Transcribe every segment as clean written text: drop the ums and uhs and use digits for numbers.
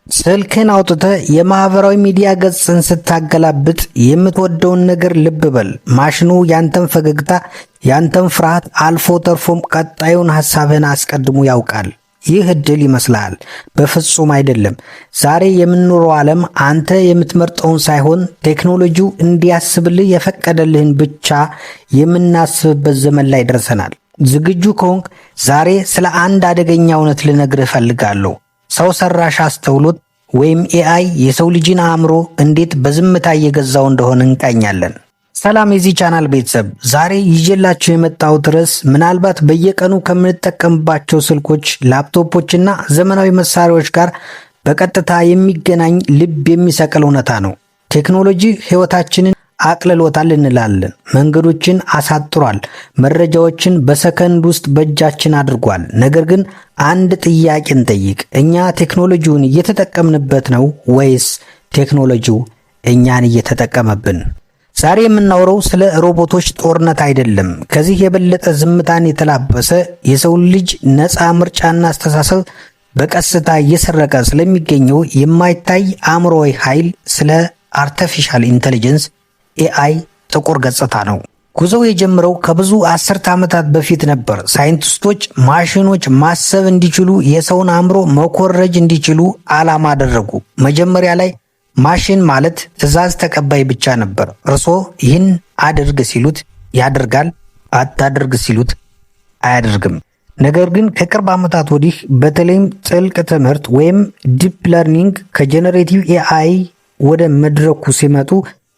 ስልክህን አውጥተህ የማህበራዊ ሚዲያ ገጽን ስታገላብጥ የምትወደውን ነገር ልብ በል። ማሽኑ ያንተን ፈገግታ፣ ያንተን ፍርሃት፣ አልፎ ተርፎም ቀጣዩን ሐሳብህን አስቀድሞ ያውቃል። ይህ እድል ይመስልሃል? በፍጹም አይደለም። ዛሬ የምንኖረው ዓለም አንተ የምትመርጠውን ሳይሆን ቴክኖሎጂው እንዲያስብልህ የፈቀደልህን ብቻ የምናስብበት ዘመን ላይ ደርሰናል። ዝግጁ ከሆንክ ዛሬ ስለ አንድ አደገኛ እውነት ልነግርህ እፈልጋለሁ። ሰው ሰራሽ አስተውሎት ወይም AI የሰው ልጅን አእምሮ እንዴት በዝምታ እየገዛው እንደሆነ እንቃኛለን። ሰላም የዚህ ቻናል ቤተሰብ፣ ዛሬ ይዤላችሁ የመጣሁት ርዕስ ምናልባት በየቀኑ ከምንጠቀምባቸው ስልኮች፣ ላፕቶፖችና ዘመናዊ መሳሪያዎች ጋር በቀጥታ የሚገናኝ ልብ የሚሰቅል እውነታ ነው። ቴክኖሎጂ ሕይወታችንን አቅልሎታል እንላለን። መንገዶችን አሳጥሯል። መረጃዎችን በሰከንድ ውስጥ በእጃችን አድርጓል። ነገር ግን አንድ ጥያቄ እንጠይቅ። እኛ ቴክኖሎጂውን እየተጠቀምንበት ነው ወይስ ቴክኖሎጂው እኛን እየተጠቀመብን? ዛሬ የምናወራው ስለ ሮቦቶች ጦርነት አይደለም። ከዚህ የበለጠ ዝምታን የተላበሰ፣ የሰው ልጅ ነፃ ምርጫና አስተሳሰብ በቀስታ እየሰረቀ ስለሚገኘው የማይታይ አእምሮዊ ኃይል፣ ስለ artificial intelligence AI ጥቁር ገጽታ ነው። ጉዞው የጀመረው ከብዙ አስርተ ዓመታት በፊት ነበር። ሳይንቲስቶች ማሽኖች ማሰብ እንዲችሉ፣ የሰውን አእምሮ መኮረጅ እንዲችሉ ዓላማ አደረጉ። መጀመሪያ ላይ ማሽን ማለት ትዕዛዝ ተቀባይ ብቻ ነበር። እርሶ ይህን አድርግ ሲሉት ያደርጋል፣ አታድርግ ሲሉት አያደርግም። ነገር ግን ከቅርብ ዓመታት ወዲህ በተለይም ጥልቅ ትምህርት ወይም deep learning ከ generative AI ወደ መድረኩ ሲመጡ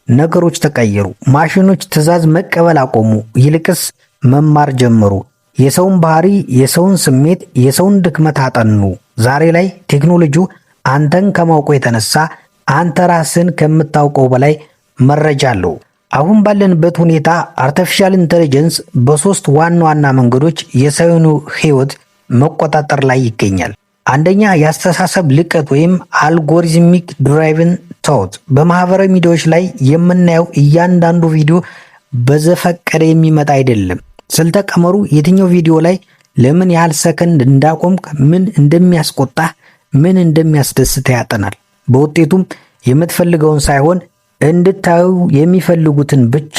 ነገሮች ተቀየሩ። ማሽኖች ትዕዛዝ መቀበል አቆሙ፣ ይልቅስ መማር ጀመሩ። የሰውን ባህሪ፣ የሰውን ስሜት፣ የሰውን ድክመት አጠኑ። ዛሬ ላይ ቴክኖሎጂው አንተን ከማወቁ የተነሳ አንተ ራስህን ከምታውቀው በላይ መረጃ አለው። አሁን ባለንበት ሁኔታ artificial intelligence በሶስት ዋና ዋና መንገዶች የሰውን ሕይወት መቆጣጠር ላይ ይገኛል። አንደኛ፣ የአስተሳሰብ ልቀት ወይም algorithmic driven thought። በማህበራዊ ሚዲያዎች ላይ የምናየው እያንዳንዱ ቪዲዮ በዘፈቀደ የሚመጣ አይደለም። ስልተ ቀመሩ የትኛው ቪዲዮ ላይ ለምን ያህል ሰከንድ እንዳቆምክ፣ ምን እንደሚያስቆጣህ፣ ምን እንደሚያስደስትህ ያጠናል። በውጤቱም የምትፈልገውን ሳይሆን እንድታዩ የሚፈልጉትን ብቻ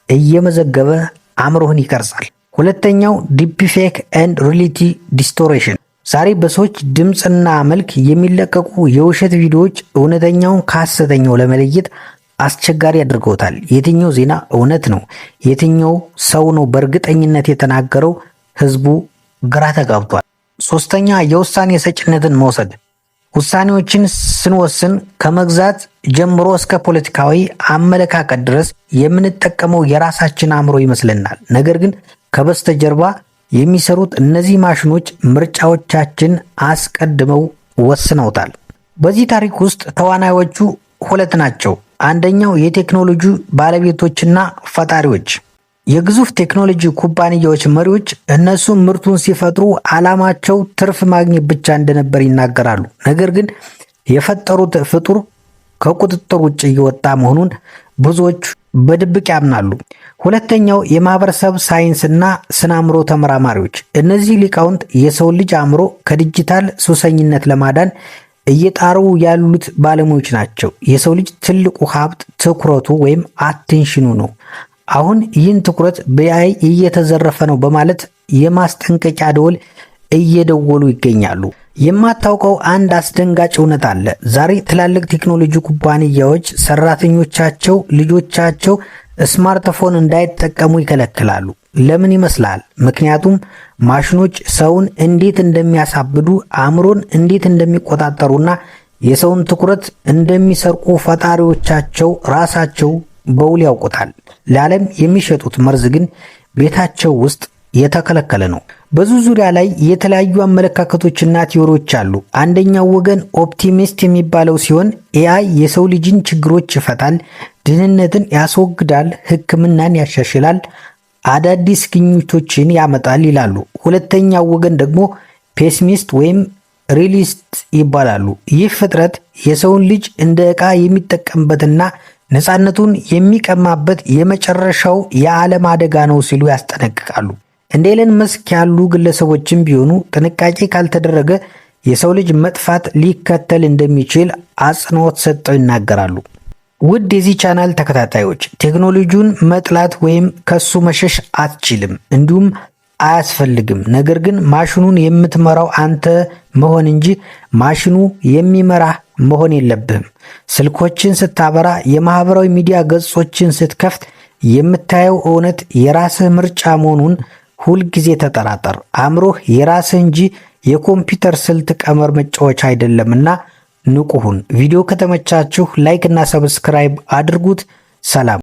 እየመዘገበ አእምሮህን ይቀርጻል። ሁለተኛው deepfake and reality distortion። ዛሬ በሰዎች ድምፅና መልክ የሚለቀቁ የውሸት ቪዲዮዎች እውነተኛውን ከሐሰተኛው ለመለየት አስቸጋሪ አድርገውታል። የትኛው ዜና እውነት ነው? የትኛው ሰው ነው በእርግጠኝነት የተናገረው? ህዝቡ ግራ ተጋብቷል። ሶስተኛ፣ የውሳኔ ሰጭነትን መውሰድ። ውሳኔዎችን ስንወስን ከመግዛት ጀምሮ እስከ ፖለቲካዊ አመለካከት ድረስ የምንጠቀመው የራሳችን አእምሮ ይመስለናል። ነገር ግን ከበስተጀርባ የሚሰሩት እነዚህ ማሽኖች ምርጫዎቻችን አስቀድመው ወስነውታል። በዚህ ታሪክ ውስጥ ተዋናዮቹ ሁለት ናቸው። አንደኛው የቴክኖሎጂ ባለቤቶችና ፈጣሪዎች፣ የግዙፍ ቴክኖሎጂ ኩባንያዎች መሪዎች። እነሱ ምርቱን ሲፈጥሩ ዓላማቸው ትርፍ ማግኘት ብቻ እንደነበር ይናገራሉ። ነገር ግን የፈጠሩት ፍጡር ከቁጥጥር ውጭ እየወጣ መሆኑን ብዙዎች በድብቅ ያምናሉ። ሁለተኛው የማህበረሰብ ሳይንስና ስነ አእምሮ ተመራማሪዎች። እነዚህ ሊቃውንት የሰው ልጅ አእምሮ ከዲጂታል ሱሰኝነት ለማዳን እየጣሩ ያሉት ባለሙያዎች ናቸው። የሰው ልጅ ትልቁ ሀብት ትኩረቱ ወይም attention ኑ ነው። አሁን ይህን ትኩረት በ AI እየተዘረፈ ነው በማለት የማስጠንቀቂያ ደወል እየደወሉ ይገኛሉ። የማታውቀው አንድ አስደንጋጭ እውነት አለ። ዛሬ ትላልቅ ቴክኖሎጂ ኩባንያዎች ሰራተኞቻቸው ልጆቻቸው ስማርትፎን እንዳይጠቀሙ ይከለክላሉ። ለምን ይመስላል? ምክንያቱም ማሽኖች ሰውን እንዴት እንደሚያሳብዱ፣ አእምሮን እንዴት እንደሚቆጣጠሩና የሰውን ትኩረት እንደሚሰርቁ ፈጣሪዎቻቸው ራሳቸው በውል ያውቁታል። ለዓለም የሚሸጡት መርዝ ግን ቤታቸው ውስጥ የተከለከለ ነው። በዚህ ዙሪያ ላይ የተለያዩ አመለካከቶችና theory ዎች አሉ። አንደኛው ወገን optimist የሚባለው ሲሆን AI የሰው ልጅን ችግሮች ይፈታል፣ ድህነትን ያስወግዳል፣ ሕክምናን ያሻሽላል፣ አዳዲስ ግኝቶችን ያመጣል ይላሉ። ሁለተኛው ወገን ደግሞ pessimist ወይም realist ይባላሉ። ይህ ፍጥረት የሰውን ልጅ እንደ ዕቃ የሚጠቀምበትና ነፃነቱን የሚቀማበት የመጨረሻው የዓለም አደጋ ነው ሲሉ ያስጠነቅቃሉ። እንደ ኤለን መስክ ያሉ ግለሰቦችም ቢሆኑ ጥንቃቄ ካልተደረገ የሰው ልጅ መጥፋት ሊከተል እንደሚችል አጽንኦት ሰጥተው ይናገራሉ። ውድ የዚህ ቻናል ተከታታዮች፣ ቴክኖሎጂውን መጥላት ወይም ከሱ መሸሽ አትችልም፣ እንዲሁም አያስፈልግም። ነገር ግን ማሽኑን የምትመራው አንተ መሆን እንጂ ማሽኑ የሚመራህ መሆን የለብህም። ስልኮችን ስታበራ፣ የማህበራዊ ሚዲያ ገጾችን ስትከፍት የምታየው እውነት የራስህ ምርጫ መሆኑን ሁልጊዜ ተጠራጠር። አእምሮህ የራስህ እንጂ የኮምፒውተር ስልት ቀመር መጫወቻ አይደለምና ንቁ ሁን። ቪዲዮ ከተመቻችሁ like እና subscribe አድርጉት። ሰላም።